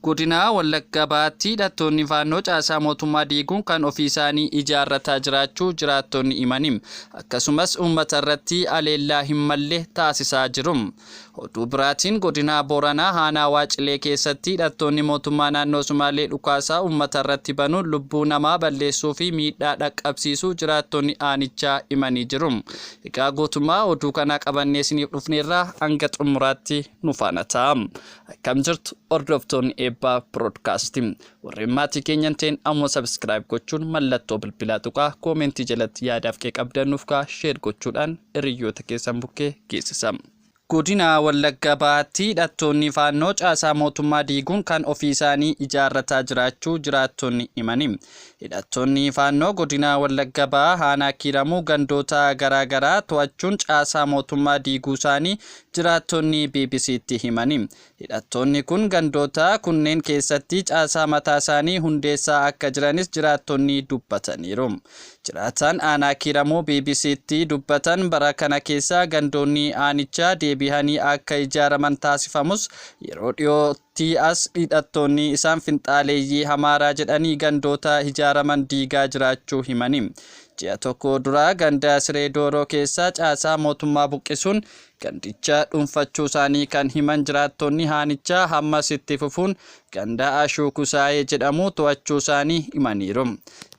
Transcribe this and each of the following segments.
Godina Wallagga Bahaatti hidhattoonni Faannoo caasaa mootummaa diiguun kan ofii isaanii ijaarrataa jiraachuu jiraattonni himani. Akkasumas uummata irratti haleellaa hin malle taasisaa jiru. Oduu biraatiin Godina Booranaa Aanaa Waacilee keessatti hidhattoonni mootummaa naannoo Sumaalee dhukaasaa uummata irratti banuun lubbuu namaa balleessuu fi miidhaa dhaqqabsiisuu jiraattonni aanichaa himanii jiru. Egaa guutummaa oduu kanaa qabannee isiniif dhufneerraa hanga xumuraatti nu faana ta'a. Akkam jirtu hordoftoonni Eebbaa Broadcast. Warreen maatii keenya hin ta'in ammoo subscribe gochuun mallattoo bilbilaa tuqaa koomentii jalatti yaadaaf qeeqa qabdan nuuf kaa'aa share gochuudhaan hiriyyoota keessan bukkee geessisa. Godina Wallagga Bahaatti hidhattoonni Faannoo caasaa mootummaa diiguun kan ofii isaanii ijaarrataa jiraachuu jiraattonni himani. Hidhattoonni Faannoo Godina Wallagga Bahaa Aanaa Kiiramuu gandoota garaa garaa to'achuun caasaa mootummaa diiguusaanii jiraattonni BBC'tti himani. Hidhattoonni kun gandoota kunneen keessatti caasaa mataasaanii hundeessaa akka jiranis jiraattonni dubbataniiru. Jiraataan Aanaa Kiiramuu BBC'tti dubbatan bara kana keessa gandoonni aanichaa deebihanii akka ijaaraman taasifamus yeroo dhiyootti as hidhattoonni isaan finxaaleeyyii Amaaraa jedhanii gandoota ijaaraman diigaa jiraachuu himani. Ji'a tokko dura ganda Siree Dooroo keessa caasaa mootummaa buqqisuun gandicha dhuunfachuu isaanii kan himan jiraattonni aanichaa ammas itti fufuun ganda Ashuu Kusaayee jedhamu to'achuu isaanii himaniiru.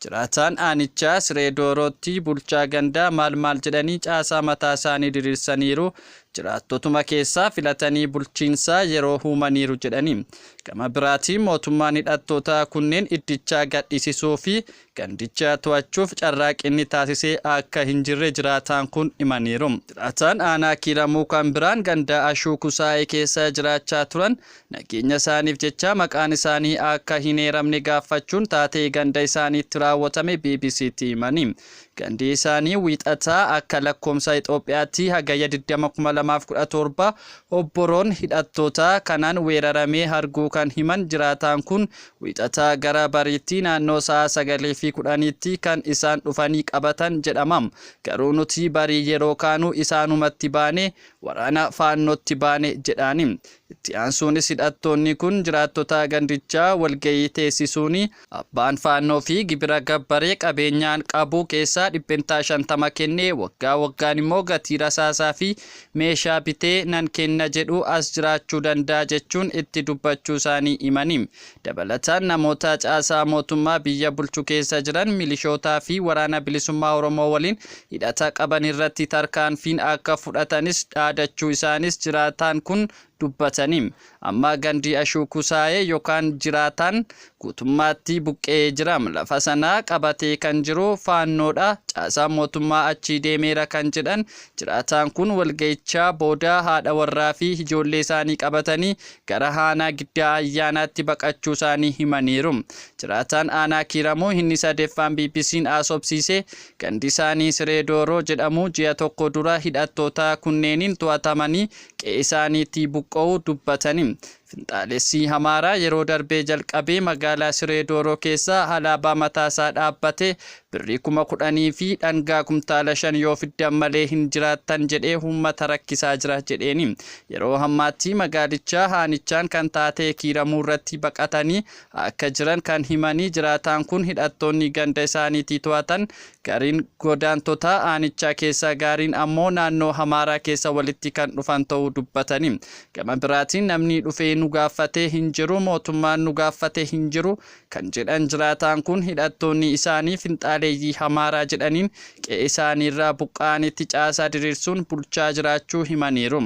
Jiraataan aanichaa Siree Doorootti bulchaa gandaa maal maal jedhanii caasaa mataa isaanii diriirsaniiru. Jiraattotuma keessaa filatanii bulchiinsaa yeroo uumaniiru jedhani. Gama biraatiin mootummaan hidhattoota kunneen iddichaa gadhiisisuu fi gandicha to'achuuf carraaqqii taasisee akka hin jirre jiraataan kun himaniiru. Jiraataan aanaa Kiiramuu kan biraan ganda Ashuu Kusaayee keessa jiraachaa turan nageenya isaaniif jecha maqaan isaanii akka hin eeramne gaafachuun taatee ganda isaaniitti raawwatame BBCtti himani. Gandi isaanii wiixataa akka lakkoomsa Itoophiyaatti hagayya 20, 2017 obboroon hidhattoota kanaan weeraramee arguu kan himan jiraataan kun wiixataa gara bariitti naannoo sa'a 9:10tti kan isaan dhufanii qabatan jedhama. Garuu nuti barii yeroo kaanu isaanumatti baane waraana faannootti baane jedhaani. Itti aansuunis hidhattoonni kun jiraattota gandichaa walgahii teessisuun abbaan faannoo fi gibira gabbaree qabeenyaan qabu keessaa 50% kennee waggaa waggaan immoo gatii rasaasaa fi meeshaa bitee nan kenna jedhu as jiraachuu danda'a jechuun itti dubbachuu isaanii himani. Dabalataan namoota caasaa mootummaa biyya bulchu keessa jiran milishootaa fi waraana bilisummaa Oromoo waliin hidhata qaban irratti tarkaanfiin akka fudhatanis dhaadachuu isaanis jiraataan kun dubbatanii. Amma gandi Ashuu Kusaayee yookaan jiraataan guutummaatti buqqee jira. Lafa sana qabatee kan jiru faannoodha. Caasaan mootummaa achii deemeera kan jedhan jiraataan kun walgahichaa booda haadha warraa fi ijoollee isaanii qabatanii gara aanaa Giddaa Ayyaanaatti baqachuu isaanii himaniiru. Jiraataan aanaa Kiiramuu inni sadeeffaan BBC'n haasofsiise gandi isaanii Siree Dooroo jedhamu ji'a tokko dura hidhattoota kunneeniin to'atamanii qe'ee isaaniitti buqqa'uu dubbatani. Finxaalessi Amaaraa yeroo darbee jalqabee magaalaa Siree Dooroo keessa alaabaa mataasaa dhaabbate birrii 10,000 fi dhangaa kumtaala 5 yoo fiddan malee hin jiraattan jedhee uummata rakkisaa jira jedheeni. Yeroo ammaatti magaalichaa aanichaan kan taatee Kiiramuu irratti baqatanii akka jiran kan himanii jiraataan kun hidhattoonni ganda isaaniitii to'atan gariin godaantota aanichaa keessaa gaariin ammoo naannoo Amaaraa keessa walitti kan dhufan ta'uu dubbatani. Gama biraatiin namni dhufee nu gaafatee hin jiru, mootummaan nu gaafatee hin jiru kan jedhan jiraataan kun hidhattoonni isaanii finxaaleeyyii Amaaraa jedhaniin qe'ee isaaniirraa buqqa'anitti caasaa diriirsuun bulchaa jiraachuu himaniiru.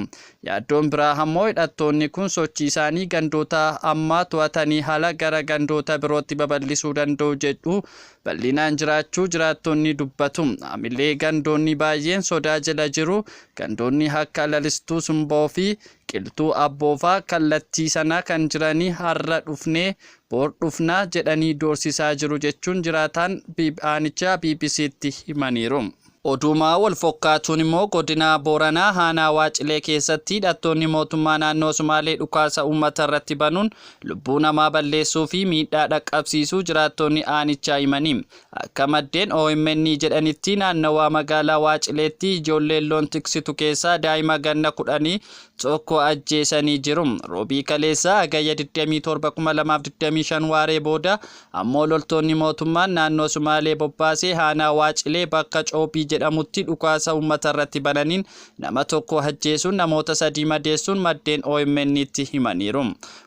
Yaaddoon biraa ammoo hidhattoonni kun sochii isaanii gandoota ammaa to'atanii haala gara gandoota birootti babal'isuu danda'u jedhu bal'inaan jiraachuu jiraattonni dubbatu. Amilee gandoonni baay'een sodaa jala jiru. Gandoonni akka Lalistuu Sumboo fi Qilxuu Abboofaa kallattii sana kan jiranii har'a dhufnee boor dhufnaa jedhanii doorsisaa jiru jechuun jiraataan aanichaa BBCtti himaniiru. Oduma wal fakkaatuun immoo godina Booranaa aanaa Waacilee keessatti hidhattoonni mootummaa naannoo Sumaalee dhukaasa uummata irratti banuun lubbuu namaa balleessuu fi miidhaa dhaqqabsiisuu jiraattonni aanichaa himanii. Akka maddeen OMN jedhanitti naannawaa magaalaa Waacileetti ijoolleen loon tiksitu keessaa daa'ima ganna 10 tokko ajjeesanii jiru. Roobii kaleessaa Hagayya 27,2025 waaree booda ammoo loltoonni mootummaan naannoo Sumaalee bobbaasee aanaa Waacilee bakka Coobii jedhamutti dhukaasa uummata irratti bananiin nama tokko ajjeesuun namoota 3 madeessuun maddeen OMN'tti himaniiru.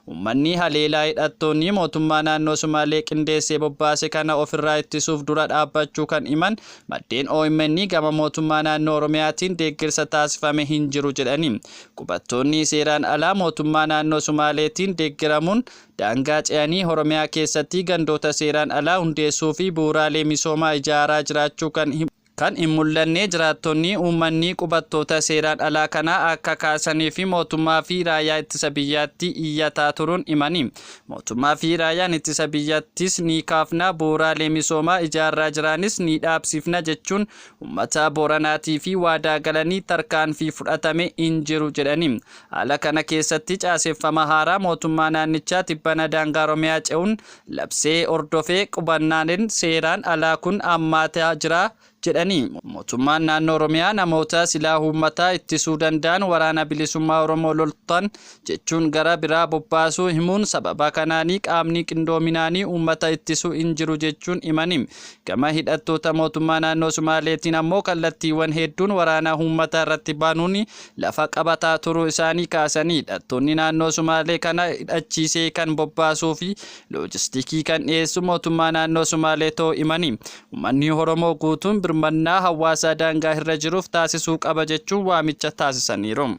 Uummanni haleelaa hidhattoonni mootummaa naannoo Sumaalee qindeessee bobbaase kana ofirraa ittisuuf dura dhaabbachuu kan himan maddeen OMN gama mootummaa naannoo Oromiyaatiin deeggarsa taasifame hin jiru jedhani. Qubattoonni seeraan alaa mootummaa naannoo Sumaaleetiin deeggaramuun daangaa ce'anii Oromiyaa keessatti gandoota seeraan alaa hundeessuu fi bu'uuraalee misoomaa ijaaraa jiraachuu kan kan hin mul'anne jiraattonni uummanni qubattoota seeraan alaa kana akka kaasanii fi mootummaa fi raayyaa ittisa biyyaatti iyyataa turuun himani. Mootummaa fi raayyaan ittisa biyyattis ni kaafna, bu'uuraalee misoomaa ijaarraa jiraanis ni dhaabsifna jechuun uummata Booranaatii fi waadaa galanii tarkaanfii fudhatame hin jiru jedhani. Haala kana keessatti caaseffama haaraa mootummaa naannichaa tibbana daangaa Oromiyaa ce'uun labsee hordofee qubannaaleen seeraan alaa kun hammaataa jira jedhanii. Mootummaan naannoo Oromiyaa namoota silaa uummataa ittisuu danda'an Waraana Bilisummaa Oromoo loltan jechuun gara biraa bobbaasuu himuun sababa kanaanii qaamni qindoominaanii uummata ittisuu hin jiru jechuun himani. Gama hidhattoota mootummaa naannoo Sumaaleetiin ammoo kallattiiwwan hedduun waraana uummata irratti banuun lafa qabataa turuu isaanii kaasanii hidhattoonni naannoo Sumaalee kana hidhachiisee kan bobbaasuu fi loojistikii kan dhiyeessu mootummaa naannoo Sumaalee ta'uu himani. Uummanni Oromoo guutuun birmannaa hawaasaa daangaa irra jiruuf taasisuu qaba jechuun waamicha taasisaniiru.